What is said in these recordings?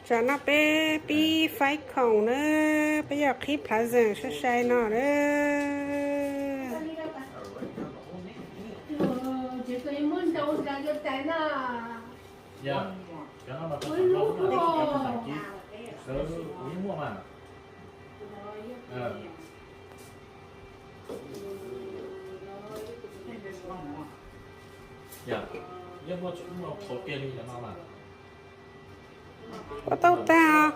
Tsam no peb pib faib khoom na, peb yuav qhib plhav zeem sai sai no na. Ua tau tag.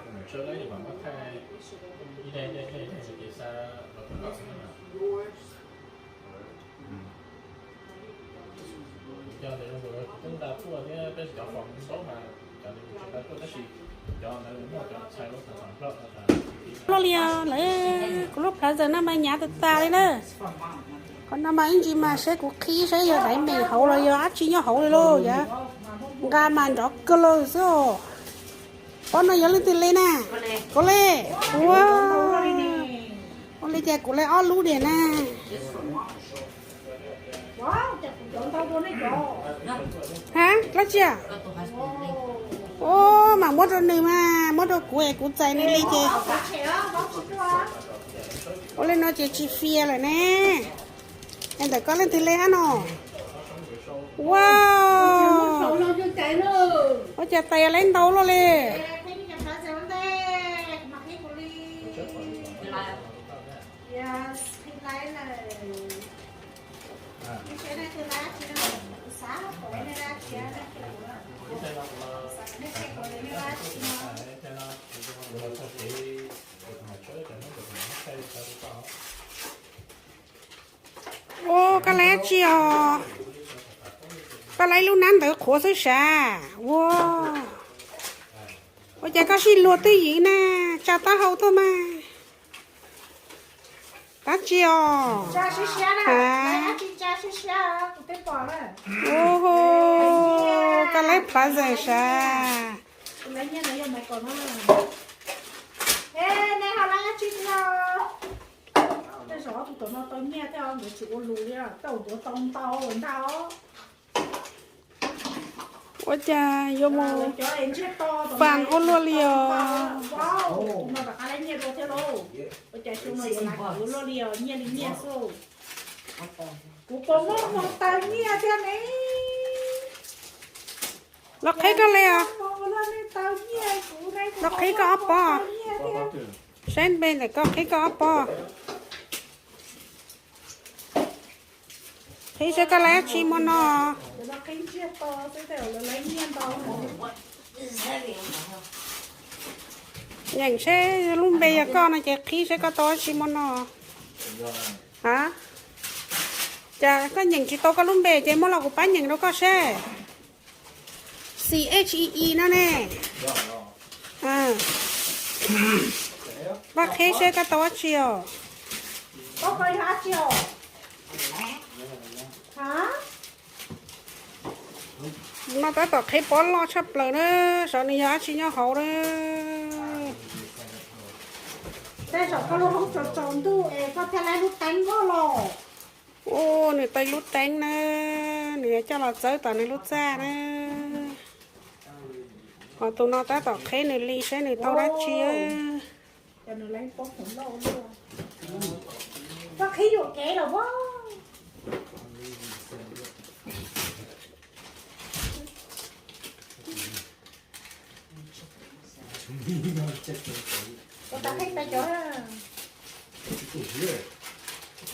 Luaj li os, lawv kuv lub plhav zeem no mas nyav tas tas li na. Qhov no mas ib ntsis mas seb kuv qhib seb yog daiv meem hauv los yog dab tsi nyob hauv li lauj. Yog nqa mas nrov kawg lawm xwb os. Pob no yog leej twg li na? Kuv li. Ua, ua li cas kuv li ob lub diam na? Ha, dab tsi? Ua, mam muab rau nws mas, muab rau kuv es kuv txais nws li ces. Ua li no ces tsis fias lawm ne. Es ntawm koj leej twg li hab no? Ua, ua cas tais lawv ntau luaj li. Ua, koj laib dab tsi os? Koj laib lub nab ntawd qhuav xwb sav. Ua, ua cas koj sib luag twj ywm na, tsa taub hau tuaj mas. Dab tsi os? Ua, koj laib plhav zeem sav. Ua cas yuav mus fas ua luaj li os? Los qhib koj li os. Los qhib koj ob pob. Saib npe ntawm koj qhib koj ob pob. Qhib seb koj laib dab tsi hmo no. Nyeem seb lub npe yog koj no ces qhib seb koj tau dab tsi hmo no. A, cas koj nyeem tsis tau koj lub npe ces muab los kuv pab nyeem rau koj seb. C H E E no ne. Pab qhib seb koj tau dab tsi os. No tab tom qhib pob loj tshaj plaws na, saib nws yog dab tsi nyob hauv na. Ua, nws tau lub teeb na, nws yuav coj los txawb tom nws lub txaj na. Ho tus no tab tom qhib nws li seb nws tau dab tsi.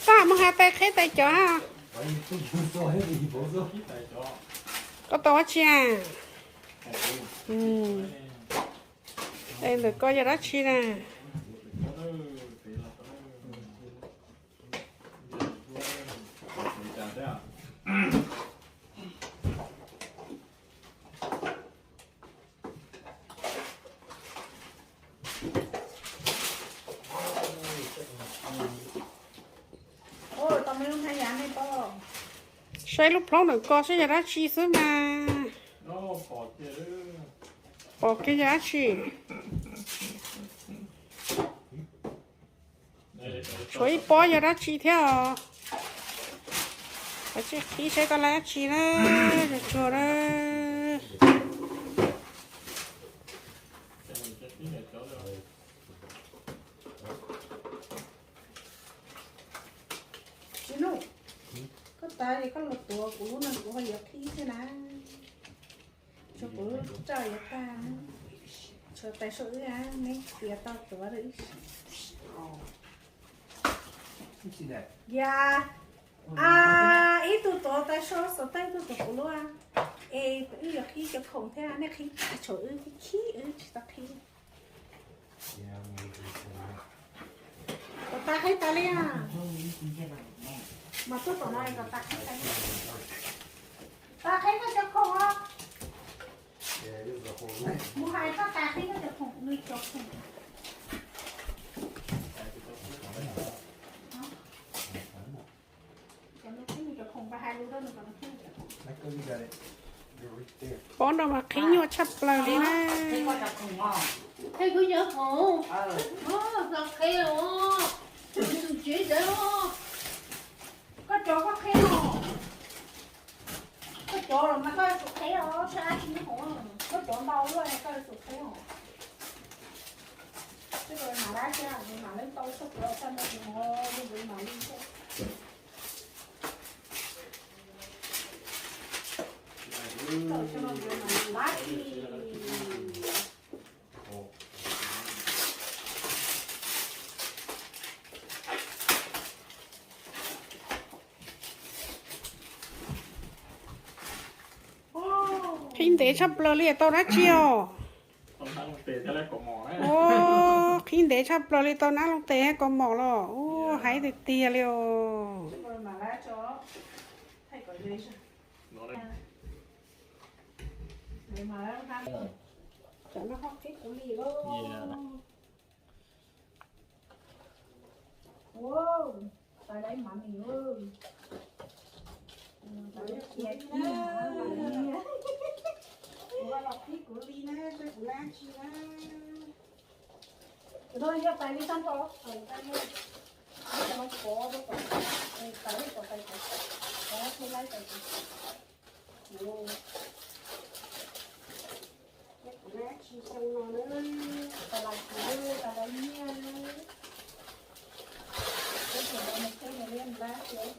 Koj mus hais tais qhib tais cov. Koj tau dab tsi a? Es ntawm koj yog dab tsi na? Saib lub plhaub ntawm ko seb yog dab tsi xwb mas. Pom kiag yog dab tsi. Tshuav ib pob yog dab tsi thiab os. Kav tsij qhib seb koj laib dab tsi na, tsuag tsuag na. Tas es koj los tuav kuv lub no kuv ho yuav qhib thiab na. Tshuav kuv lub roj yuav tag, tshuav tais soj wb, neb tias tau tuav lawm. Yog ib tug tuav tais soj xov tooj, ib tug tuav kuv lub, es wb yuav qhib cov khoom thiab, nej qhib tag tshuav wb, khib wb tsis tau qhib. Kom tas qhib tas li, mas tuaj tom no kom tas qhib tas li. Tas qhib koj cov khoom os. Mus hais koj tas qhib koj cov khoom, nws cov khoom. Cov nws qhib nws cov khoom, hais lus rau nws kom nws qhib nws cov khoom. Pob no mas qhib nyuaj tshaj plaws li na. Qhib koj cov khoom os. Qhib kuv cov khoom. Qhib os. Tus tsev ntawd. Koj cov koj qhib os. Koj cov los mas koj yuav tsum qhib os, saib dab tsi nyob hauv. Koj cov ntau luaj koj yuav tsum qhib os. Twb mam dab tsi, mam leej tau txog kuv txaj muag kuv hov, yog kuv mam li thiab. Koj cov no kuv mam dab tsi. Qhib ntev tshaj plaws li tau dab tsi os? Ua, qhib ntev tshaj plaws li tau nab looj tes kaus mom los. Ua, hais tiag tiag li os. Cov no ho qhib kuv li lauj. Ua, tais laiv mam me. Tais laiv qhib kuv li na, saib kuv lab tsi na. Kuv no yog tais li tag nrho, tais li tag nrho. Tais li tag nrho, tais li tag nrho, tais li tag nrho. Kuv lab tsi xyoo no na, tais lais kuv, tais lais nyiaj na. Peb tus no mas txhij nws liab npab thiab.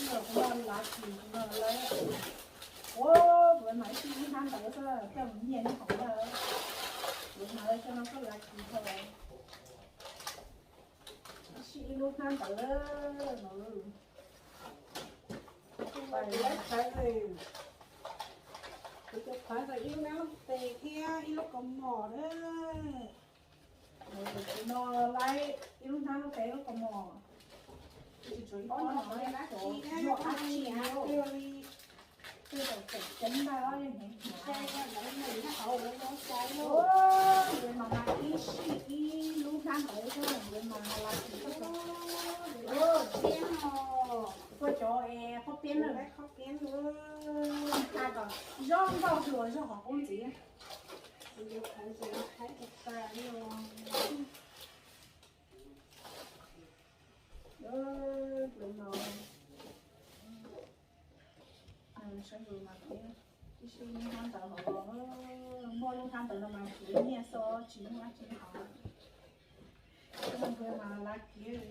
Ib yam kuv no lav kis kuv no lawm. Ua, kuv mam ib sij ib hnab ntawd xwb coj mus nyiag nyob hauv ntag. Kuv mam li coj no tuaj lav kis tau. Ib sij ib lub hnab ntawd no. Kuv cov phav ntawd ib lub hnab looj tes thiab ib lub kaus mom na. Kuv no laib ib lub hnab looj tes ib lub kaus mom. Tsis tshuav ib pob no lab kis, yuav dab tsi li. Tej zaum tseem ceeb ntag, ces mas mas ib sij ib lub hnab ntawd xwb, ces mas mas lav kis tuaj. Tuaj cov es qhob piab na, qhob piab na, tha kom zog nkauj hluas zog qhov qub ntxiv. Kuv yuav qhov ntxiv qhaib tas tas li os. Tus no saib lus mas thiab, ib sij lub hnab ntawd hauv los, muaj lub hnab ntawd no mas tsuav nyiaj xwb tsis muaj dab tsi hauv. Tus no mas lav kis.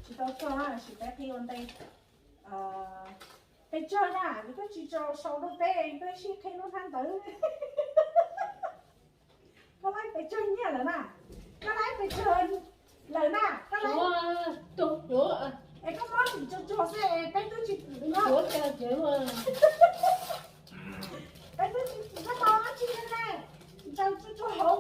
Tsis tau txog na, sim peb qhib ua ntej. Pes tsawg na, yus twb tsis tso sau rau peb, peb sib qhib lub hnab ntawd. Koj laib pes tsawg nyiaj lawm na? Koj laib pes tsawg lawm na? Koj laib, es koj muab sim tso tso xwb es peb twb tsis, peb twb tsis tso tso dab tsi li ne. Ntsaws tso tso hauv.